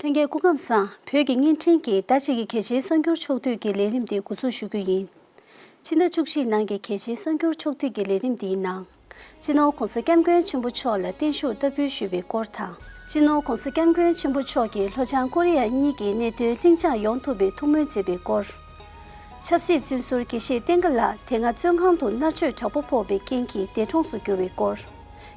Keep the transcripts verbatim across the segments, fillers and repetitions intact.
ལྷན་རྒྱས་སྐུ་ཁམས་བཟང་། བོད་ཀྱི་བརྙན་འཕྲིན་གྱིས་ཟླ་གཅིག་གི་གལ་ཆེའི་གསར་འགྱུར་ཕྱོགས་བསྡུས་ཀྱི་ལས་རིམ་འདི་འགོ་འཛུགས་ཞུ་རྒྱུ་ཡིན། ཕྱི་ཟླ་བཅུ་གཅིག་ནང་གི་གལ་ཆེའི་གསར་འགྱུར་ཕྱོགས་བསྡུས་ཀྱི་ལས་རིམ་འདིའི་ནང་། སྤྱི་ནོར་༸གོང་ས་༸སྐྱབས་མགོན་ཆེན་པོ་མཆོག་ལ་བརྟན་བཞུགས་བསྟར་འབུལ་ཞུས་པའི་སྐོར་དང་། སྤྱི་ནོར་༸གོང་ས་༸སྐྱབས་མགོན་ཆེན་པོ་མཆོག་གིས་ལྷོ་བྱང་ཀོ་རི་ཡ་གཉིས་ཀྱི་གནད་དོན་ལྷིང་འཇགས་ཡོང་ཐུབ་པའི་ཐུགས་སྨོན་མཛད་པའི་སྐོར། ཆབ་སྲིད་བཙོན་ཟུར་དགེ་བཤེས་བསྟན་དགའ་ལགས་དེ་སྔ་བཙོན་ཁང་དུ་མནར་གཅོད་དྲག་པོ་ཕོག་པའི་རྐྱེན་གྱིས་འདས་གྲོངས་སུ་གྱུར་བའི་སྐོར།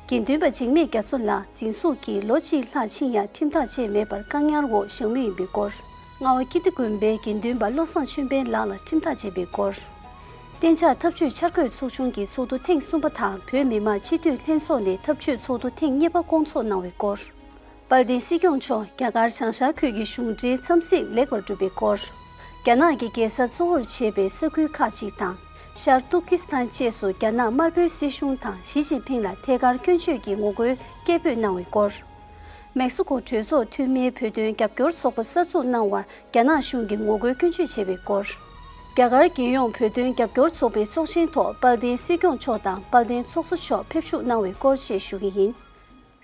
དགེ་འདུན་པ་འཇིགས་མེད་རྒྱ་མཚོ་ལགས་འཛིན་བཟུང་གིས་ལོ་གཅིག་ལྷག་ཕྱིན་ཡང་ཁྲིམས་ཐག་བཅད་མེད་པར་བཀག་ཉར་འོག་བཞག་མུས་ཡིན་པའི་སྐོར། རྔ་བ་ཀིརྟི་དགོན་པའི་དགེ་འདུན་པ་བློ་བཟང་ཆོས་འཕེལ་ལགས་ལ་ཁྲིམས་ཐག་བཅད་པའི་སྐོར། གཏན་འཇགས་འཐབ་ཇུས་འཆར་འགོད་ཚོགས་ཆུང་གི་ཚོགས་འདུ་ཐེངས་གསུམ་པ་དང་བོད་མི་མང་སྤྱི་འཐུས་ལྷན་ཚོགས་ནས་འཐབ་ཇུས་ཚོགས་འདུ་ཐེངས་གཉིས་པ་བསྐོང་ཚོགས་གནང་བའི་སྐོར། དཔལ་ལྡན་སྲིད་སྐྱོང་མཆོག་རྒྱ་གར་བྱང་ཤར་ཁུལ་གྱི་གཞུང་འབྲེལ་འཚམས་གཟིགས་ལེགས་པར་གྲུབ་པའི་སྐོར། རྒྱ་ནག་གི་རྒྱལ་ས་གཙོ་བོར་བྱས་པའི་ས་ཁུལ་ཁག་ཅིག་དང་། ཤར་ཏུར་ཀི་སི་ཐན་བཅས་སུ་རྒྱ་ནག་དམར་པོའི་སྲིད་གཞུང་དང་ཞི་ཅིན་ཕིང་ལ་ཐད་ཀར་སྐྱོན་བརྗོད་ཀྱི་ངོ་རྒོལ་སྐད་འབོད་གནང་བའི་སྐོར། མེག་སི་ཀོ་གྲོས་ཚོགས་འཐུས་མིའི་བོད་དོན་རྒྱབ་སྐྱོར་ཚོགས་པ་གསར་འཛུགས་གནང་བར་རྒྱ་ནག་གཞུང་གིས་ངོ་རྒོལ་སྐྱོན་བརྗོད་བྱས་པའི་སྐོར། རྒྱ་གར་རྒྱལ་ཡོངས་བོད་དོན་རྒྱབ་སྐྱོར་ཚོགས་པའི་ཚོགས་ཆེན་ཐོག་དཔལ་ལྡན་སྲིད་སྐྱོང་མཆོག་དང་དཔལ་ལྡན་ཚོགས་གཙོ་མཆོག་ཕེབས་བཞུགས་གནང་བའི་སྐོར་བཅས་ཞུ་གི་ཡིན།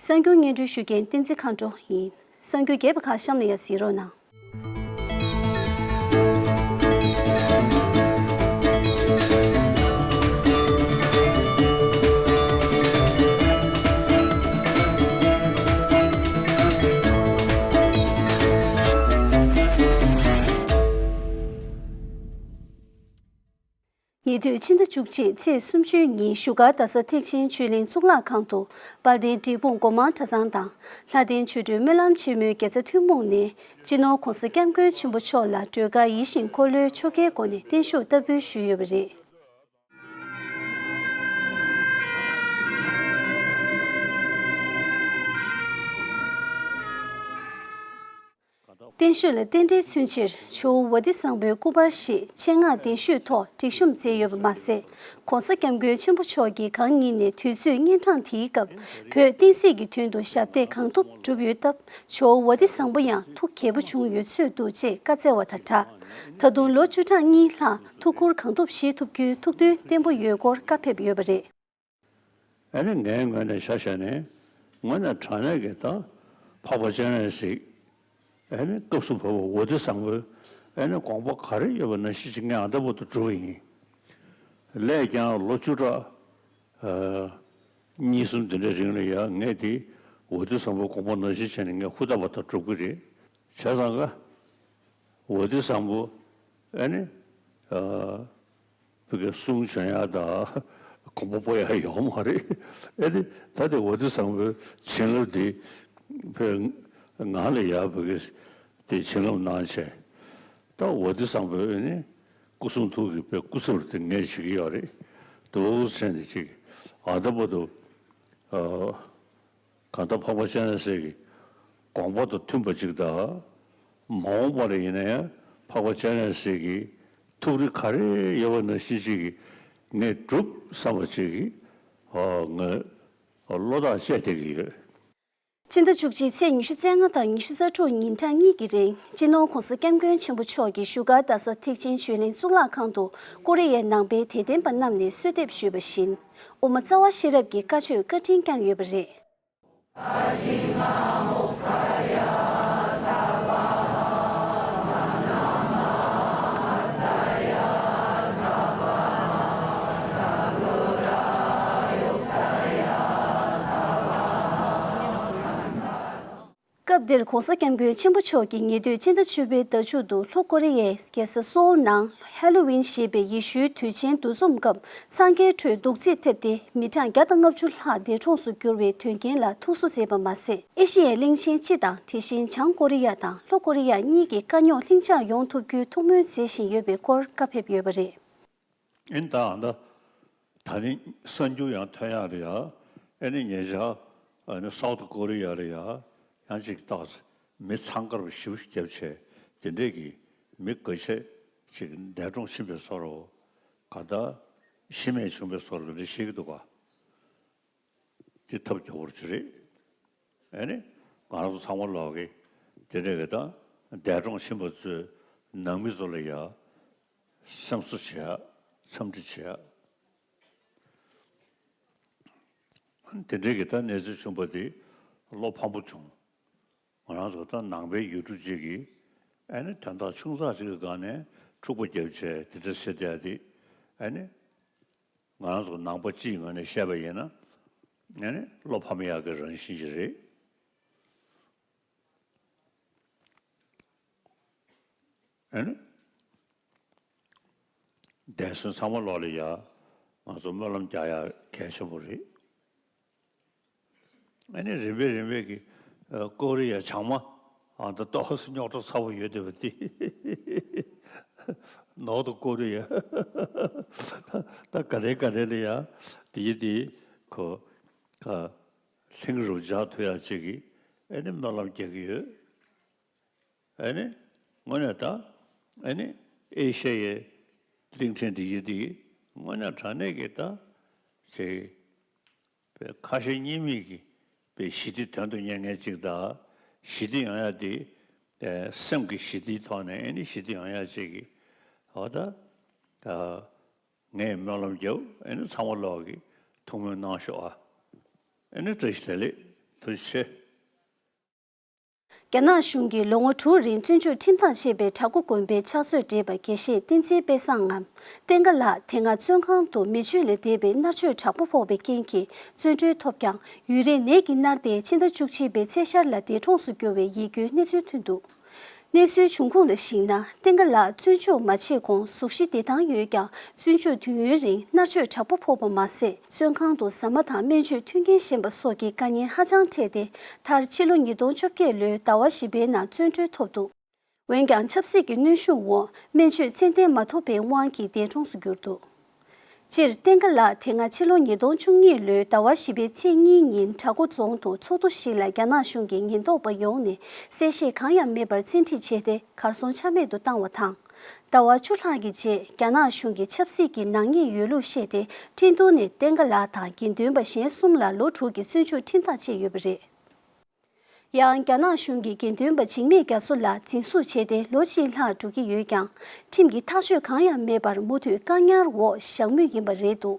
གསར་འགྱུར་སྙན་སྒྲོན་ཞུ་མཁན་བསྟན་འཛིན་མཁའ་འགྲོ་ཡིན། གསར་འགྱུར་རྒྱས་པ་ཁག་གཤམ་ལ་ཡང་གཟིགས་རོགས་གནང་། ཉེ་དུས་ཕྱི་ཟླ་བཅུ་གཅིག་ཚེས་སུམ་ཅུའི་ཉིན་བཞུགས་སྒར་རྡ་ས་ཐེག་ཆེན་ཆོས་གླིང་གཙུག་ལག་ཁང་དུ་དཔལ་ལྡན་འབྲས་སྤུངས་སྒོ་མང་གྲྭ་ཚང་དང་ལྷ་ལྡན་ཆོས་སྒྲོན་སྨོན་ལམ་ཆེན་མོའི་དགེ་རྩ་ཐུན་མོང་ནས་སྤྱི་ནོར་༸གོང་ས་༸སྐྱབས་མགོན་ཆེན་པོ་མཆོག་ལ་སྒྲོལ་དཀར་ཡིད་བཞིན་འཁོར་ལོའི་ཆོ་གའི་སྒོ་ནས་བརྟན་བཞུགས་བསྟར་འབུལ་ཞུས་ཡོད་པ་རེད། བརྟན་བཞུགས་ལ་རྟེན་འབྲེལ་མཚོན་ཕྱིར་ཇོ་བོ་བོ་དྷི་སམ་བྷོའི་སྐུ་པར་ཞེས་ཆེད་མངགས་གདན་ཞུས་ཐོག་སྒྲིག་གཤོམ་མཛད་ཡོད་པ་མ་ཟད། ༸གོང་ས་༸སྐྱབས་མགོན་ཆེན་པོ་མཆོག་གིས་གང་ཉིད་ནས་དུས་ཚོད་གཉན་འཕྲང་དེའི་སྐབས་བོད་བསྟན་སྲིད་ཀྱི་དོན་དུ་ཞབས་འདེགས་གང་ཐུབ་བསྒྲུབས་ཡོད་སྟབས། ཇོ་བོ་བོ་དྷི་སམ་བྷོ་ཡང་ཐུགས་དགྱེས་པོ་བྱུང་ཡོད་ཚོད་འདུག་ཅེས་བཀའ་སྩལ་བ་དང་སྦྲགས། ད་དུང་ལོ་བཅུ་ཕྲག་གཉིས་ལྷག་ཐུགས་ཁུར་གང་ཐུབ་བཞེས་ཐུབ་རྒྱུའི་ཐུགས་འདུན་བརྟན་པོ་ཡོད་སྐོར་བཀའ་ཕེབས་ཡོད་པ་རེད། ཨ་ནི་ངའི་ངོས་ནས་ཆ་བཞག་ནས་དངོས་གནས་དྲང་གནས་ཀྱི་ད་འཕགས་པ་སྤྱན་རས་གཟིགས་ཨ་ནི་སྐབས་སུ་བབས་པ་བོ་དྷི་སམ་བྷོའི་ཨ་ནི་དགོངས་པ་ག་རེ་ཡོད་པ་ནང་བཞིན་ཅིག་ངས་ཨ་ད་བར་དུ་བསྒྲུབས་པ་ཡིན། ལས་ཀྱང་ལོ་བཅུ་ཕྲག་ཨ་གཉིས་གསུམ་འདི་འདྲའི་རིང་ལ་ཡང་ངས་དེ་བོ་དྷི་སམ་བྷོའི་དགོངས་པ་ནང་བཞིན་བྱས་ནས་ངས་ཧུར་ཐག་པ་དང་བསྒྲུབ་ཀྱི་རེད། བྱས་ཙང་ཀ་བོ་དྷི་སམ་བྷོ་ཨ་ནི་ཨ། བོད་ཀྱི་གསུང་བྱོན་ཡག་དང་དགོངས་པ་སྤོ་ཡག་ཡོད་མ་རེད། ཨེ་དེ་ད་དེ་བོ་དྷི་སམ་བྷོའི་བྱིན་རླབས་དེ་བོད་ང་ལ་ཡག་བོད་ཀྱི་དེ་བྱིན་རླབས་གནང་བྱས། ད་བོ་དྷི་སམ་བྷོའི་ནི་སྐུ་གསུང་ཐུགས་ཀྱི་བོད་སྐུ་ཚབ་དེ་ངས་བྱེད་ཀྱི་ཡོད་རེད། དུ་བོ་ཟེར་ནས་ཅིག་ཨ་ད་བར་དུ་ཨ། གང་ལྟར་འཕགས་པ་སྤྱན་རས་གཟིགས་ཀྱི་དགོངས་པ་དང་མཐུན་པ་ཅིག་དང་། མ་འོངས་པ་ལ་ཡིན་ན་ཡང་འཕགས་པ་སྤྱན་རས་གཟིགས་ཀྱི་ཐུགས་རེ་ག་རེ་ཡོད་པ་ནང་བཞིན་ཅིག་གིས་ངས་སྒྲུབ་བསམ་པ་ཅིག་གིས་ངས་བློ་ཐག་བཅད་བསྡད་ཀྱི་ཡོད། སྤྱི་ཟླ་བཅུ་གཅིག་ཚེས་ཉི་ཤུ་རྩ་ལྔ་དང་ཉི་ཤུ་རྩ་དྲུག་ཉིན་གྲངས་གཉིས་ཀྱི་རིང་སྤྱི་ནོར་༸གོང་ས་༸སྐྱབས་མགོན་ཆེན་པོ་མཆོག་གིས་བཞུགས་སྒར་རྡ་ས་ཐེག་ཆེན་ཆོས་གླིང་གཙུག་ལག་ཁང་དུ་ཀོ་རི་ཡའི་ནང་པའི་དད་ལྡན་པ་རྣམས་ནས་གསོལ་འདེབས་ཞུས་པ་བཞིན། དབུ་མ་རྩ་བ་ཤེས་རབ་ཀྱི་བཀའ་ཆོས་བཀའ་དྲིན་བསྐྱངས་ཡོད་པ་རེད། སྐབས་འདིར་༸གོང་ས་༸སྐྱབས་མགོན་ཆེན་པོ་མཆོག་གིས་ཉེ་དུས་སྤྱི་ཟླ་བཅུ་པའི་ཟླ་མཇུག་ཏུ་ལྷོ་ཀོ་རི་ཡའི་རྒྱལ་ས་སོའུལ་ནང་ཧེ་ལོ་ཝིན་ཞེས་པའི་ཡེ་ཤུའི་དུས་ཆེན་འདུ་འཛོམས་སྐབས་འཚང་ཁའི་ཁྲོད་རྡོག་རྫིས་ཐེབས་ཏེ་མི་གྲངས་བརྒྱ་དང་ལྔ་བཅུ་ལྷག་འདས་གྲོངས་སུ་གྱུར་བའི་དོན་རྐྱེན་ལ་ཐུགས་གསོ་མཛད་པ་མ་ཟད། ཨེ་ཤི་ཡའི་གླིང་ཆེན་སྤྱི་དང་དེ་བཞིན་བྱང་ཀོ་རི་ཡ་དང་ལྷོ་ཀོ་རི་ཡ་གཉིས་ཀྱི་དཀའ་རྙོག་ལྷིང་འཇགས་ཡོང་ཐུབ་རྒྱུའི་ཐུགས་སྨོན་མཛད་བཞིན་ཡོད་པའི་སྐོར་བཀའ་ཕེབས་ཡོད་པ་རེད། ཨིན་ད་ཨ་ད་ད་ནི་གསར་འགྱུར་ཡང་ཐོན་ཡག་རེད་ཡ། ཨེ་ནི་ཉེ་ཆར་ཨ་ནི་སའུ་ཐི་ཀོ་རི་ཡ་རེད་ཡ། ཡང་ཅིག་ཏག་མི་འཚང་ཁ་པོ་ཞེ་པོ་ཞིག་བརྒྱབ་བྱས་དེ་འདྲས་ཀྱི་མི་འགའ་ཤས་ཅིག་འདས་གྲོངས་ཕྱིན་པའི་བཟོ་འདྲ་གང་ལྟར་ཤི་རྨས་བྱུང་བའི་བཟོ་འདྲ་འདི་འདྲ་བཤད་ཀྱི་འདུག་ག་དེ་ཐབས་སྐྱོ་བོ་ཅིག་རེད། ཨེ་ནི་ང་རང་ཚོ་ཚང་མ་ལོག་གི་དེ་འདྲས་ཀྱི་ད་འདས་གྲོངས་ཕྱིན་པ་ཚོའི་ནང་མི་ཚོ་ལ་ཡ་སེམས་གསོ་བྱེད་ཡ། འཚམས་འདྲི་བྱེད་ཡ། དེ་འདྲའི་གི་ད་གནས་ཚུལ་བྱུང་བ་དེ་བློ་ཕམ་པོ་བྱུང་ ང་རང་ཚོ་ད་ནང་པའི་ཡུལ་གྲུ་གཅིག་གི་ཨ་ནི་དོན་དག་ཆུང་ཙག་ཅིག་གི་སྒང་ནས་འཁྲུག་པ་བརྒྱབ་བྱས་དེ་འདྲ་བྱེད་བསྡད་དེ། ཨ་ནི་ང་རང་ཚོ་ནང་པ་སྤྱིའི་ངོས་ནས་བཤད་པ་ཡིན་ན། ཨ་ནི་བློ་ཕམ་ཡག་གི་རང་བཞིན་ཞིག་རེད། ཨ་ནི། འདས་སོང་ཚང་མ་ལོག་ལ་ཡ། ང་ཚོ་སྨོན་ལམ་རྒྱག་ཡ་གལ་ཆེན་པོ་རེད། ཨ་ནི་རིམ་པས་རིམ་པས་ཀྱི་ཨ། ཀོ་རི་ཡ་བྱང་མ། ཨ། ད་ཏོག་ཙམ་རྙོག་དྲ་ཚ་པོ་ཡོད་བསྡད་པ་འདི། ནོར་དུ་ཀོ་རི་ཡ། ད་ག་རེ་ག་རེ་ལ་ཡ། དེ་ཡི་དེ་ཁོ། ཁ། ལྷིང་རུ་འཇགས་ཐུབ་ཡ་ཅིག་གི་ཨ་ནི་སྨོན་ལམ་རྒྱག་གི་ཡོད། ཨ་ནི་དངོས་གནས་ད། ཨ་ནི་ཨེ་ཤ་ཡའི་གླིང་ཕྲན་འདི་ཡི་འདི་དངོས་གནས་དྲང་གནས་ཀྱི་ད་ཅིག་པའི་ཁ་ཞེ་གཉིས་མེད་ཀྱི་པའི་ཞི་བདེ་དོན་དུ་གཉེར་མཁན་ཅིག་དང་། ཞི་བདེ་ཡོང་ཡ་དེ་ཨ། སེམས་ཀྱི་ཞི་བདེའི་ཐོག་ནས་ཨ་ནི་ཞི་བདེ་ཡོང་ཡ་ཅིག་གི་འོ་ད། ཨ། ངས་སྨོན་ལམ་རྒྱབ། ཨ་ནི་ཚང་མ་ལོག་གི་ཐུགས་སྨོན་གནང་ཤོག་ཨ། ཨ་ནི་བཀྲ་ཤིས་བདེ་ལེགས། ཐུགས་རྗེ་ཆེ། རྒྱ་ནག་གཞུང་གིས་ལོ་ངོ་དྲུག་རིང་བཙོན་འཇུག་ཁྲིམས་ཐག་བཅད་པའི་བྲག་འགོ་དགོན་པའི་ཕྱག་མཛོད་བགྲེས་པ་དགེ་བཤེས་བསྟན་འཛིན་དཔལ་བཟང་ངམ་བསྟན་དགའ་ལགས། དེ་སྔ་བཙོན་ཁང་དུ་མེ་མཆོད་ལས་འདས་པའི་མནར་གཅོད་དྲག་པོ་ཕོག་པའི་རྐྱེན་གྱིས་བཙོན་གྲོལ་ཐོབ་ཀྱང་། ཡུན་རིང་ནད་ཀྱིས་མནར་ཏེ་ཕྱི་ཟླ་བཅུ་གཅིག་པའི་ཚེས་ཤར་ལ་འདས་གྲོངས་སུ་གྱུར་བའི་ཡིད་སྐྱོའི་གནས་ཚུལ་ཐོན་འདུག་གནས་ཚུལ་འབྱུང་ཁུངས་ལ་གཞིགས་ན། བསྟན་དགའ་ལགས་བཙོན་འཇུག་མ་བྱས་གོང་གཟུགས་གཞི་བདེ་ཐང་ཡོད་ཀྱང་། བཙོན་འཇུག་དུས་ཡུན་རིང་མནར་གཅོད་དྲག་པོ་ཕོག་པ་མ་ཟད། བཙོན་ཁང་དུ་ཟ་མ་དང་སྨན་བཅོས་མཐུན་རྐྱེན་ཞན་པ་སོགས་ཀྱི་དཀའ་ངལ་ཧ་ཅང་འཕྲད་དེ། མཐར་ཕྱི་ལོ་ཉིས་སྟོང་བཅོ་བརྒྱད་ལོའི་ཟླ་བ་བཞི་པའི་ནང་བཙོན་གྲོལ་ཐོབ་འདུག་འོན་ཀྱང་ཆབ་སྲིད་ཀྱི་གནོན་ཤུགས་འོག་སྨན་བཅོས་ཚད་ལྡན་མ་ཐོབ་པའི་དབང་གིས་འདས་གྲོངས་སུ་གྱུར་འདུག་སྤྱིར་བསྟན་དགའ་ལགས་དེ་སྔ་ཕྱི་ལོ་ཉིས་སྟོང་བཅུ་གཉིས་ལོའི་ཟླ་བ་བཞི་པའི་ཚེས་གཉིས་ཉིན་བྲག་འགོ་རྫོང་དུ་ཚོགས་འདུ་ཞིག་ལ་རྒྱ་ནག་གཞུང་གི་ཉེན་རྟོག་པ་ཡོང་ནས་གསལ་བཤད་གང་ཡང་མེད་པར་བཙན་ཁྲིད་བྱས་ཏེ་གར་སོང་ཆ་མེད་དུ་བཏང་བ་དང་། ཟླ་བ་བཅུ་ལྷག་གི་རྗེས་རྒྱ་ནག་གཞུང་གིས་ཆབ་སྲིད་ཀྱི་ནག་ཉེས་ཡོད་ལུགས་བཤད་དེ་ཁྲིན་ཏུའུ་ནས་བསྟན་དགའ་ལགས་དང་དགེ་འདུན་པ་གཞན་གསུམ་ལ་ལོ་དྲུག་གི་བཙོན་འཇུག་ཁྲིམས་ཐག་བཅད་ཡོད་པ་རེད། ཡང་རྒྱ་ནག་གཞུང་གིས་དགེ་འདུན་པ་འཇིགས་མེད་རྒྱ་མཚོ་ལགས་འཛིན་བཟུང་བྱས་ཏེ་ལོ་གཅིག་ལྷག་འགྲོ་གི་ཡོད་ཀྱང་། ཁྲིམས་ཀྱི་ཐག་གཅོད་གང་ཡང་མེད་པར་མུ་མཐུད་བཀག་ཉར་འོག་བཞག་མུས་ཡིན་པ་རེད་འདུག་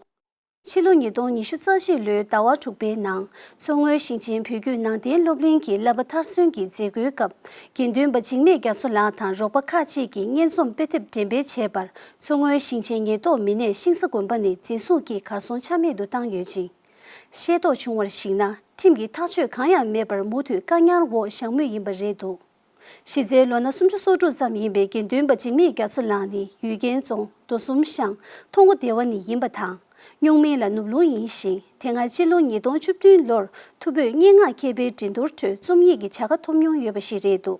ཕྱི་ལོ་ཉིས་སྟོང་ཉི་ཤུ་རྩ་བཞི་ལོའི་ཟླ་བ་དྲུག་པའི་ནང་། མཚོ་སྔོན་ཞིང་ཆེན་བོད་བརྒྱུད་ནང་བསྟན་སློབ་གླིང་གི་བསླབ་པ་མཐར་སོན་གྱི་མཛད་སྒོའི་སྐབས། དགེ་འདུན་པ་འཇིགས་མེད་རྒྱ་མཚོ་ལགས་དང་རོགས་པ་ཁག་ཅིག་གིས་སྙན་རྩོམ་དཔེ་དེབ་འགྲེམས་སྤེལ་བྱས་པར། མཚོ་སྔོན་ཞིང་ཆེན་ཉེན་རྟོག་མི་སྣས་ཤིང་བཟའ་དགོན་པ་ནས་འཛིན་བཟུང་གིས་གར་སོང་ཆ་མེད་དུ་བཏང་ཡོད་ཅིང་། ཤེས་རྟོགས་བྱུང་བར་གཞིགས་ན། ཁྲིམས་ཀྱི་ཐག་གཅོད་གང་ཡང་མེད་པར་མུ་མཐུད་བཀག་ཉར་འོག་བཞག་མུས་ཡིན་པ་རེད་འདུག་གཞི་རྩའི་ལོ་ན་སུམ་ཅུ་སོ་དྲུག་ཙམ་ཡིན་པའི་དགེ་འདུན་པ་འཇིགས་མེད་རྒྱ་མཚོ་ལགས་ནི་ཡུལ་ཀན་རྫོང་མདོ་གསུམ་ཤང་མཐོ་སྒོ་སྡེ་བ་ནས་ཡིན་པ་དང་། སྨྱུག་མིང་ལ་ནུབ་ལུང་ཡིན་ཞིང་། དེ་སྔ་སྤྱི་ལོ་ཉིས་སྟོང་བཅུ་བདུན་ལོར་ཐུ་བྷོད་སྙན་ངག་མཁས་པའི་འགྲན་བསྡུར་ཁྲོད་རྩོམ་ཡིག་གི་བྱ་དགའ་ཐོབ་མྱོང་ཡོད་པ་ཞིག་རེད་འདུག་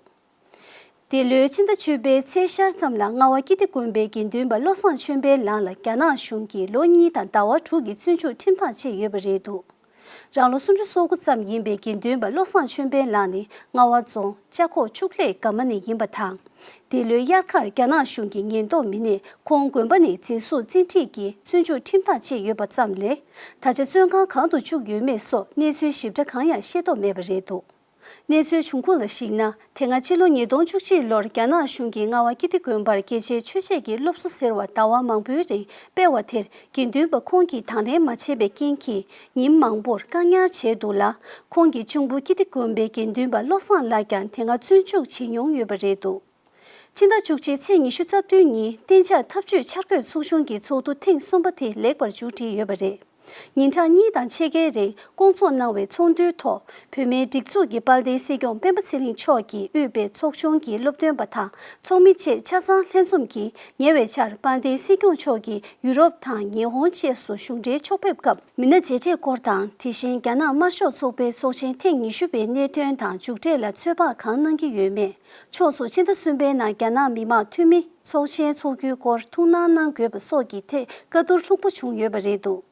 འདི་ལོའི་སྤྱི་ཟླ་བཅུ་པའི་ཚེས་ཤར་ཙམ་ལ་རྔ་བ་ཀིརྟི་དགོན་པའི་དགེ་འདུན་པ་བློ་བཟང་ཆོས་འཕེལ་ལགས་ལ་རྒྱ་ནག་གཞུང་གིས་ལོ་གཉིས་དང་ཟླ་བ་དྲུག་གི་བཙོན་འཇུག་ཁྲིམས་ཐག་བཅད་ཡོད་པ་རེད་འདུག་རང་ལོ་སུམ་ཅུ་སོ་དགུ་ཙམ་ཡིན་པའི་དགེ་འདུན་པ་བློ་བཟང་ཆོས་འཕེལ་ལགས་ནི་རྔ་བ་རྫོང་ལྕགས་ཁོག་ཕྱུགས་ལྷས་དགའ་མ་ནས་ཡིན་པ་དང་། འདི་ལོའི་དབྱར་ཁར་རྒྱ་ནག་གཞུང་གི་ཉེན་རྟོག་མི་སྣས་ཁོང་དགོན་པ་ནས་འཛིན་བཟུང་བཙན་ཁྲིད་ཀྱིས་བཙོན་འཇུག་ཁྲིམས་ཐག་བཅད་ཡོད་པ་ཙམ་ལས། ད་ཆ་བཙོན་ཁང་གང་དུ་བཅུག་ཡོད་མེད་སོགས་གནས་ཚུལ་ཞིབ་ཕྲ་གང་ཡང་ཤེས་རྟོགས་མེད་པ་རེད་འདུག་གནས་ཚུལ་འབྱུང་ཁུངས་ལ་གཞིགས་ན། དེ་སྔ་ཕྱི་ལོ་ཉིས་སྟོང་བཅུ་གཅིག་ལོར་རྒྱ་ནག་གཞུང་གིས་རྔ་བ་ཀིརྟི་དགོན་པར་རྒྱལ་སྤྱིའི་ཆོས་བྱེད་ཀྱི་སློབ་གསོ་ཟེར་བ་ཟླ་བ་མང་པོའི་རིང་སྤེལ་བ་དེར་དགེ་འདུན་པ་ཁོང་གིས་དང་ལེན་མ་བྱས་པའི་རྐྱེན་གྱིས་ཉིན་མང་པོར་བཀག་ཉར་བྱས་འདུག་ལ། ཁོང་གི་གཅུང་པོ་ཀིརྟི་དགོན་པའི་དགེ་འདུན་པ་བློ་བཟང་ལགས་ཀྱང་དེ་སྔ་བཙོན་འཇུག་བྱེད་མྱོང་ཡོད་པ་རེད་འདུག་ཕྱི་ཟླ་བཅུ་གཅིག་ཚེས་ཉི་ཤུ་རྩ་བདུན་ཉིན་གཏན་འཇགས་འཐབ་ཇུས་འཆར་འགོད་ཚོགས་ཆུང་གི་ཚོགས་འདུ་ཐེངས་གསུམ་པ་དེ་ལེགས་པར་མཇུག་སྒྲིལ་ཡོད་པ་རེད། ཉིན་གྲངས་གཉིས་དང་ཕྱེད་ཀའི་རིང་སྐོང་ཚོགས་གནང་བའི་ཚོགས་འདུའི་ཐོག་བོད་མིའི་སྒྲིག་འཛུགས་ཀྱི་དཔལ་ལྡན་སྲིད་སྐྱོང་སྤེན་པ་ཚེ་རིང་མཆོག་གིས་དབུས་པའི་ཚོགས་ཆུང་གི་སློབ་སྟོན་པ་དང་ཚོགས་མི་བཅས་ཆ་ཚང་ལྷན་འཛོམས་ཀྱིས། ཉེ་བའི་ཆར་དཔལ་ལྡན་སྲིད་སྐྱོང་མཆོག་གིས་ཡུ་རོབ་དང་ཉི་ཧོང་བཅས་སུ་གཞུང་འབྲེལ་ཕྱོགས་ཕེབས་སྐབས་མི་སྣ་མཇལ་འཕྲད་སྐོར་དང་། དེ་བཞིན་རྒྱ་ནག་དམར་ཤོག་ཚོགས་པའི་ཚོགས་ཆེན་ཐེངས་ཉི་ཤུ་པའི་གནད་དོན་དང་མཇུག་འབྲས་ལ་ཚོད་དཔག་གང་གནང་གི་ཡོད་མེད། ཕྱོགས་སུ་ཕྱི་ཟླ་གསུམ་པའི་ནང་རྒྱ་ནག་མི་དམངས་འཐུས་མི་ཚོགས་ཆེན་འཚོགས་རྒྱུའི་སྐོར་ཐུགས་སྣང་གནང་དགོས་པ་སོགས་ཀྱི་ཐད་བཀའ་བསྡུར་ལྷུག་པོ་བྱུང་ཡོད་པ་རེད་འདུག་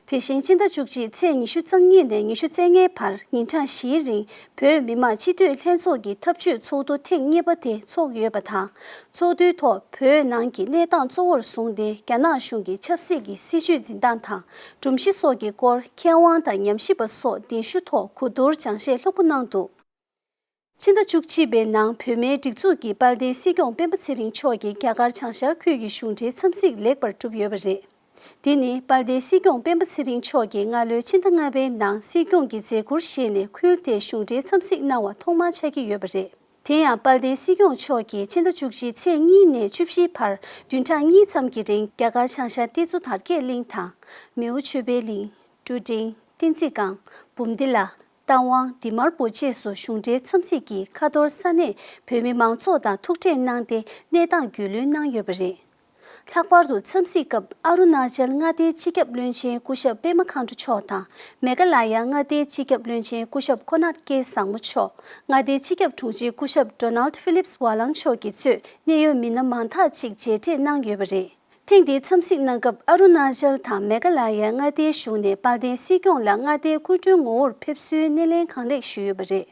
དེ་བཞིན་སྤྱི་ཟླ་བཅུ་གཅིག་ཚེས་ཉི་ཤུ་རྩ་གཉིས་ནས་ཉི་ཤུ་རྩ་ལྔའི་བར་ཉིན་གྲངས་བཞིའི་རིང་བོད་མི་མང་སྤྱི་འཐུས་ལྷན་ཚོགས་ཀྱི་འཐབ་ཇུས་ཚོགས་འདུ་ཐེངས་གཉིས་པ་དེ་འཚོགས་ཡོད་པ་དང་། ཚོགས་འདུའི་ཐོག་བོད་ནང་གི་གནས་སྟངས་གཙོ་བོར་བཟུང་སྟེ་རྒྱ་ནག་གཞུང་གི་ཆབ་སྲིད་ཀྱི་སྲིད་བྱུས་འཛིན་སྟངས་དང་སྒྲོམ་གཞི་སོགས་ཀྱི་སྐོར་མཁས་དབང་དང་ཉམས་ཞིབ་པ་སོགས་གདན་ཞུ་ཐོག་གོ་བསྡུར་སྦྱང་བཤད་ལྷུག་པོ་གནང་འདུག་ཕྱི་ཟླ་བཅུ་གཅིག་པའི་ནང་བོད་མིའི་སྒྲིག་འཛུགས་ཀྱི་དཔལ་ལྡན་སྲིད་སྐྱོང་སྤེན་པ་ཚེ་རིང་མཆོག་གིས་རྒྱ་གར་བྱང་ཤར་ཁུལ་གྱི་གཞུང་འབྲེལ་འཚམས་གཟིགས་ལེགས་པར་གྲུབ་ཡོད་པ་རེད། འདི་ནི་དཔལ་ལྡན་སྲིད་སྐྱོང་སྤེན་པ་ཚེ་རིང་མཆོག་གིས་སྔ་ལོའི་ཕྱི་ཟླ་ལྔ་པའི་ནང་སྲིད་སྐྱོང་གི་མཛད་ཁུར་བཞེས་ནས་ཁུལ་དེའི་གཞུང་འབྲེལ་འཚམས་གཟིགས་གནང་བ་ཐོག་མ་ཆགས་ཀྱི་ཡོད་པ་རེད། དེ་ཡང་དཔལ་ལྡན་སྲིད་སྐྱོང་མཆོག་གིས་ཕྱི་ཟླ་བཅུ་གཅིག་ཚེས་གཉིས་ནས་བཅུ་བཞིའི་བར་བདུན་ཕྲག་གཉིས་ཙམ་གྱི་རིང་རྒྱ་གར་བྱང་ཤར་ཏི་ཛུ་དར་རྒྱས་གླིང་དང་། མེའོ་ཆོས་འཕེལ་གླིང་། ཀྲུ་ཀྲིང་། བསྟན་འཛིན་སྒང་། བུམ་ཏི་ལ། རྟ་དབང་། དི་མར་པུར་བཅས་སུ་གཞུང་འབྲེལ་འཚམས་གཟིགས་ཀྱིས་ཁ་ཐོར་ས་གནས་བོད་མི་མང་ཚོགས་དང་ཐུག་འཕྲད་གནང་སྟེ་གནས་སྟངས་རྒྱུས་ལོན་གནང་ཡོད་པ་རེད། ལྷག་པར་དུ་འཚམས་གཟིགས་སྐབས་ཨ་རུ་ན་ཅལ་མངའ་སྡེའི་སྤྱི་ཁྱབ་བློན་ཆེན་སྐུ་ཞབས་པད་མ་མཁའ་འགྲོ་མཆོག་དང་། མེ་ག་ལ་ཡ་མངའ་སྡེའི་སྤྱི་ཁྱབ་བློན་ཆེན་སྐུ་ཞབས་ཁོ་ནར་ཀེ་བཟང་མོ་མཆོག་མངའ་སྡེའི་སྤྱི་ཁྱབ་དྲུང་ཆེ་སྐུ་ཞབས་ཌོ་ནལ་ཕི་ལིབས་ཝ་ལང་མཆོག་གིས་གཙོས་གནད་ཡོད་མི་སྣ་མང་དག་ཅིག་མཇལ་འཕྲད་གནང་ཡོད་པ་རེད། ཐེངས་འདིའི་འཚམས་གཟིགས་གནང་སྐབས་ཨ་རུ་ན་ཅལ་དང་མེ་ག་ལ་ཡའི་མངའ་སྡེའི་གཞུང་ནས་དཔལ་ལྡན་སྲིད་སྐྱོང་ལ་མངའ་སྡེའི་སྐུ་མགྲོན་ངོ་བོར་ཕེབས་བསུའི་སྣེ་ལེན་གང་ལེགས་ཞུས་ཡོད་པ་རེད།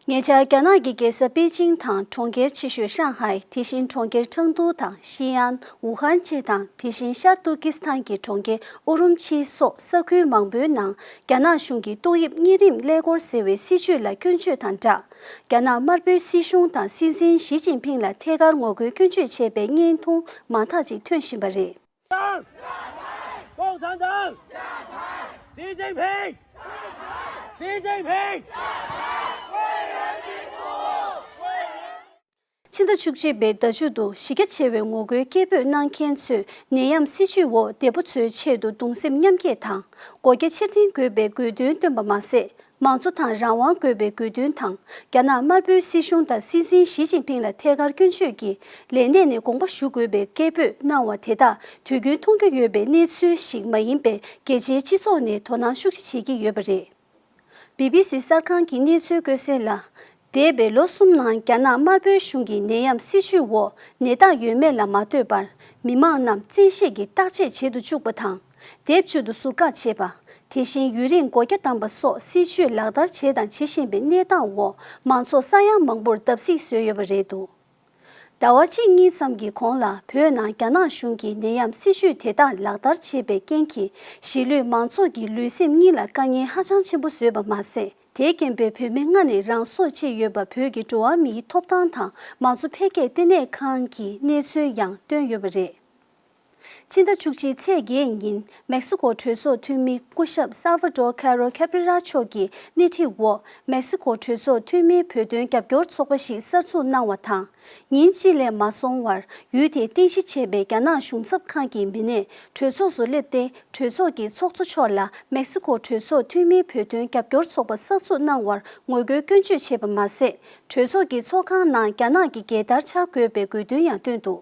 ཉེ་ཆར་རྒྱ་ནག་གི་རྒྱལ་ས་པེ་ཅིང་དང་གྲོང་ཁྱེར་ཆེ་ཤོས་ཧྲང་ཧའེ། དེ་བཞིན་གྲོང་ཁྱེར་ཁྲང་ཏུའུ་དང་ཤི་ཨན། ཝུ་ཧན་བཅས་དང་། དེ་བཞིན་ཤར་ཏུར་ཀི་སི་ཐན་གྱི་གྲོང་ཁྱེར་ཨུ་རུམ་ཆི་སོགས་ས་ཁུལ་མང་པོའི་ནང་རྒྱ་ནག་གཞུང་གིས་ཏོག་དབྱིབས་གཉན་རིམས་ཀླད་ཀོར་ཟེར་བའི་སྲིད་བྱུས་ལ་སྐྱོན་བརྗོད་དང་སྦྲགས། རྒྱ་ནག་དམར་པོའི་སྲིད་གཞུང་དང་སྲིད་འཛིན་ཞི་ཅིན་ཕིང་ལ་ཐད་ཀར་ངོ་རྒོལ་སྐྱོན་བརྗོད་བྱས་པའི་བརྙན་ཐུང་མང་དག་ཅིག་ཐོན་བཞིན་པ་རེད། 共产党下台！习近平下台！习近平下台！为人民服务！为人 ཕྱི་ཟླ་བཅུ་གཅིག་པའི་ཟླ་མཇུག་ཏུ་གཞི་རྒྱ་ཆེ་བའི་ངོ་རྒོལ་སྐད་འབོད་གནང་མཁན་ཚོས་ནད་ཡམས་སྲིད་བྱུས་འོག་བདེ་པོ་འཚོལ་ཆེད་དུ་གདུང་སེམས་མཉམ་སྐྱེད་དང་སྒོ་རྒྱ་ཕྱིར་འཐེན་དགོས་པའི་དགོས་འདུན་བཏོན་པ་མ་ཟད། མང་གཙོ་དང་རང་དབང་དགོས་པའི་དགོས་འདུན་དང་། རྒྱ་ནག་དམར་པོའི་སྲིད་གཞུང་དང་སྲིད་འཛིན་ཞི་ཅིན་ཕིང་ལ་ཐད་ཀར་སྐྱོན་བརྗོད་ཀྱིས་ལས་གནས་ནས་དགོངས་པ་ཞུ་དགོས་པའི་སྐད་འབོད་གནང་བ་དེ་དག་དུས་རྒྱུན་མཐོང་རྒྱུ་ཡོད་པའི་གནས་ཚུལ་ཞིག་མ་ཡིན་པས། རྒྱལ་སྤྱིའི་སྤྱི་ཚོགས་ནས་དོ་སྣང་ཤུགས་ཆེ་བྱེད་ཀྱི་ཡོད་པ་རེད། བི་བི་སི་གསར་ཁང་གིས་གནས་ཚུལ་བཀོད་གསལ་ལ། འདས་པའི་ལོ་གསུམ་ནང་རྒྱ་ནག་དམར་པོའི་གཞུང་གིས་ནད་ཡམས་སྲིད་བྱུས་འོག་ནད་རྟགས་ཡོད་མེད་ལ་མ་ལྟོས་པར། མི་མང་རྣམས་བཙན་ཤེད་ཀྱིས་བརྟག་དཔྱད་བྱེད་དུ་བཅུག་པ་དང་། དེབ་བཅུད་དུ་ཟུར་བཀག་བྱེད་པ། དེ་བཞིན་ཡུན་རིང་སྒོ་རྒྱ་བསྡམས་པ་སོགས་སྲིད་བྱུས་ལག་བསྟར་བྱས་དང་བྱེད་བཞིན་པའི་གནས་སྟངས་འོག་མང་ཚོགས་ས་ཡ་མང་པོར་བརྡབ་གསིག་བཟོས་ཡོད་པ་རེད་འདུག་ཟླ་བ་གཅིག་གཉིས་ཙམ་གྱི་གོང་ལ་བོད་ནང་རྒྱ་ནག་གཞུང་གིས་ནད་ཡམས་སྲིད་བྱུས་དེ་དག་ལག་བསྟར་བྱས་པའི་རྐྱེན་གྱིས་གཞིས་ལུས་མང་ཚོགས་ཀྱི་ལུས་སེམས་གཉིས་ལ་དཀའ་ངལ་ཧ་ཅང་ཆེན་པོ་བཟོས་པ་མ་ཟད། དེའི་རྐྱེན་པས་བོད་མི་ལྔ་ནས་རང་སྲོག་བཅད་ཡོད་པ་བོད་ཀྱི་འགྲོ་བ་མིའི་ཐོབ་ཐང་དང་མང་གཙོ་འཕེལ་རྒྱས་ལྟེ་གནས་ཁང་གིས་གནས་ཚུལ་ཡང་བཏོན་ཡོད་པ་རེད། ཕྱི་ཟླ་བཅུ་གཅིག་ཚེས་བརྒྱད་ཉིན་མེག་སི་ཀོ་གྲོས་ཚོགས་འཐུས་མི་སྐུ་ཞབས་སལ་ཝ་ཏོ་ཁེ་རོ་ཁེ་པི་ར་མཆོག་གི་སྣེ་ཁྲིད་འོག་མེག་སི་ཀོ་གྲོས་ཚོགས་འཐུས་མིའི་བོད་དོན་རྒྱབ་སྐྱོར་ཚོགས་པ་ཞིག་གསར་འཛུགས་གནང་བ་དང་། ཉིན་གཅིག་ལས་མ་སོང་བར་ཡུལ་དེའི་རྟེན་གཞི་བྱས་པའི་རྒྱ་ནག་གཞུང་ཚབ་ཁང་གི་མི་སྣས་གྲོས་ཚོགས་སུ་སླེབས་ཏེ། གྲོས་ཚོགས་ཀྱི་ཚོགས་གཙོ་མཆོག་ལ་མེག་སི་ཀོ་གྲོས་ཚོགས་འཐུས་མིའི་བོད་དོན་རྒྱབ་སྐྱོར་ཚོགས་པ་གསར་འཛུགས་གནང་བར་ངོ་རྒོལ་སྐྱོན་བརྗོད་བྱས་པ་མ་ཟད། གྲོས་ཚོགས་ཀྱི་ཚོགས་ཁང་ནང་རྒྱ་ནག་གི་རྒྱལ་དར་འཕྱར་དགོས་པའི་དགོས་འདུན་ཡང་བཏོན་འདུག་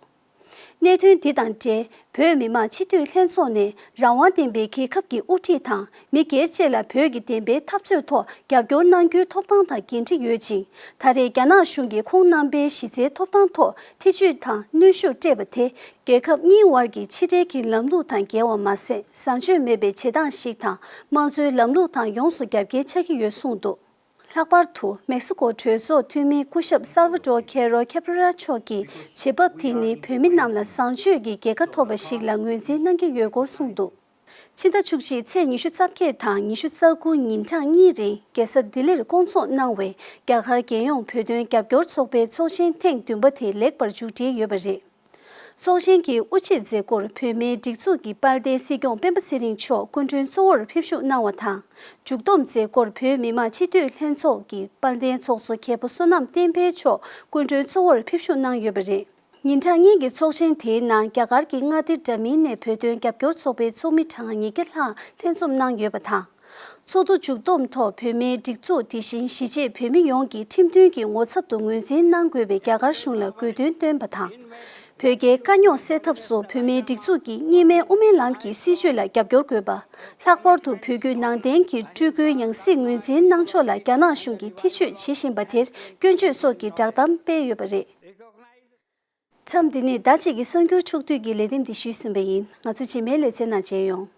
གནད་དོན་འདི་དང་འབྲེལ། བོད་མི་མང་སྤྱི་འཐུས་ལྷན་ཚོགས་ནས་རང་དབང་ལྡན་པའི་རྒྱལ་ཁབ་ཀྱི་དབུ་ཁྲིད་དང་མི་སྒེར་བཅས་ལ་བོད་ཀྱི་བདེན་པའི་འཐབ་རྩོད་ཐོག་རྒྱབ་སྐྱོར་གནང་རྒྱུའི་ཐོབ་ཐང་དང་འགན་འཁྲི་ཡོད་ཅིང་། ད་རེས་རྒྱ་ནག་གཞུང་གིས་ཁོང་རྣམ་པའི་གཞི་རྩའི་ཐོབ་ཐང་ཐོག་ཐེ་ཇུས་དང་གནོན་ཤུགས་སྤྲད་པ་དེ། རྒྱལ་ཁབ་གཉིས་དབར་གྱི་ཕྱི་འབྲེལ་གྱི་ལམ་ལུགས་དང་འགལ་བ་མ་ཟད། བཟང་སྤྱོད་མེད་པའི་བྱེད་སྟངས་ཤིག་དང་། དམངས་གཙོའི་ལམ་ལུགས་དང་ཡོངས་སུ་རྒྱབ་འགལ་ཆགས་ཀྱི་ཡོད་གསུངས་འདུག་ལྷག་པར་དུ་མེག་སི་ཀོ་གྲོས་ཚོགས་འཐུས་མི་སྐུ་ཞབས་སལ་ཝ་ཏོ་ཁེ་རོ་ཁེ་པི་ར་མཆོག་གིས་བྱེད་བབ་དེ་ནི་བོད་མི་རྣམས་ལ་བཟང་སྤྱོད་ཀྱི་རྒྱལ་ཁ་ཐོབ་པ་ཞིག་ལ་ངོས་འཛིན་གནང་གི་ཡོད་སྐོར་གསུངས་འདུག་ཕྱི་ཟླ་བཅུ་གཅིག་ཚེས་ཉི་ཤུ་རྩ་བརྒྱད་དང་ཉི་ཤུ་རྩ་དགུ་ཉིན་གྲངས་གཉིས་རིང་རྒྱལ་ས་ལྡི་ལིར་བསྐོང་ཚོགས་གནང་བའི་རྒྱ་གར་རྒྱལ་ཡོངས་བོད་དོན་རྒྱབ་སྐྱོར་ཚོགས་པའི་ཚོགས་ཆེན་ཐེངས་བདུན་པ་དེ་ལེགས་པར་མཇུག་སྒྲིལ་ཡོད་པ་རེད། ཚོགས་ཆེན་གྱི་དབུ་འབྱེད་མཛད་སྒོར་བོད་མིའི་སྒྲིག་འཛུགས་ཀྱི་དཔལ་ལྡན་སྲིད་སྐྱོང་སྤེན་པ་ཚེ་རིང་མཆོག་སྐུ་མགྲོན་གཙོ་བོར་ཕེབས་ཞུགས་གནང་བ་དང་། མཇུག་བསྡོམས་མཛད་སྒོར་བོད་མི་མང་སྤྱི་འཐུས་ལྷན་ཚོགས་ཀྱི་དཔལ་ལྡན་ཚོགས་གཙོ་མཁས་པ་བསོད་ནམས་བསྟན་འཕེལ་མཆོག་སྐུ་མགྲོན་གཙོ་བོར་ཕེབས་ཞུགས་གནང་ཡོད་པ་རེད། ཉིན་གྲངས་གཉིས་ཀྱི་ཚོགས་ཆེན་དེའི་ནང་རྒྱ་གར་གྱི་མངའ་སྡེ་འདྲ་མིན་ནས་བོད་དོན་རྒྱབ་སྐྱོར་ཚོགས་པའི་ཚོགས་མི་གྲངས་ཉིས་བརྒྱ་ལྷག་ལྷན་འཛོམས་གནང་ཡོད་པ་དང་། ཚོགས་འདུ་མཇུག་བསྡོམས་ཐོག་བོད་མིའི་སྒྲིག་འཛུགས་དེ་བཞིན་གཞིས་བྱེས་བོད་མི་ཡོངས་ཀྱིས་ཁྲིམས་མཐུན་གྱི་ངོ་ཚབ་ཏུ་ངོས་འཛིན་གནང་དགོས་པའི་རྒྱ་གར་གཞུང་ལ་དགོས་འདུན་བཏོན་པ་དང་། བོད་རྒྱའི་དཀའ་རྙོག་སེལ་ཐབས་སུ་བོད་མིའི་སྒྲིག་འཛུགས་ཀྱི་གཉིས་སྨན་དབུ་མའི་ལམ་གྱི་སྲིད་བྱུས་ལ་རྒྱབ་སྐྱོར་དགོས་པ། ལྷག་པར་དུ་བོད་བརྒྱུད་ནང་བསྟན་གྱི་སྤྲུལ་སྐུའི་ཡང་སྲིད་ངོས་འཛིན་གནང་ཕྱོགས་ལ་རྒྱ་ནག་གཞུང་གིས་ཐེ་བྱུས་བྱེད་བཞིན་པ་དེར་སྐྱོན་བརྗོད་སོགས་ཀྱི་བསྒྲགས་གཏམ་སྤེལ་ཡོད་པ་རེད། མཚམས་འདི་ནས་ཟླ་གཅིག་གི་གསར་འགྱུར་ཕྱོགས་བསྡུས་ཀྱི་ལས་རིམ་འདི་ཞུས་ཟིན་པ་ཡིན། ང་ཚོ་རྗེས་མའི་ལེ་ཚན་ནང་མཇལ་ཡོང་།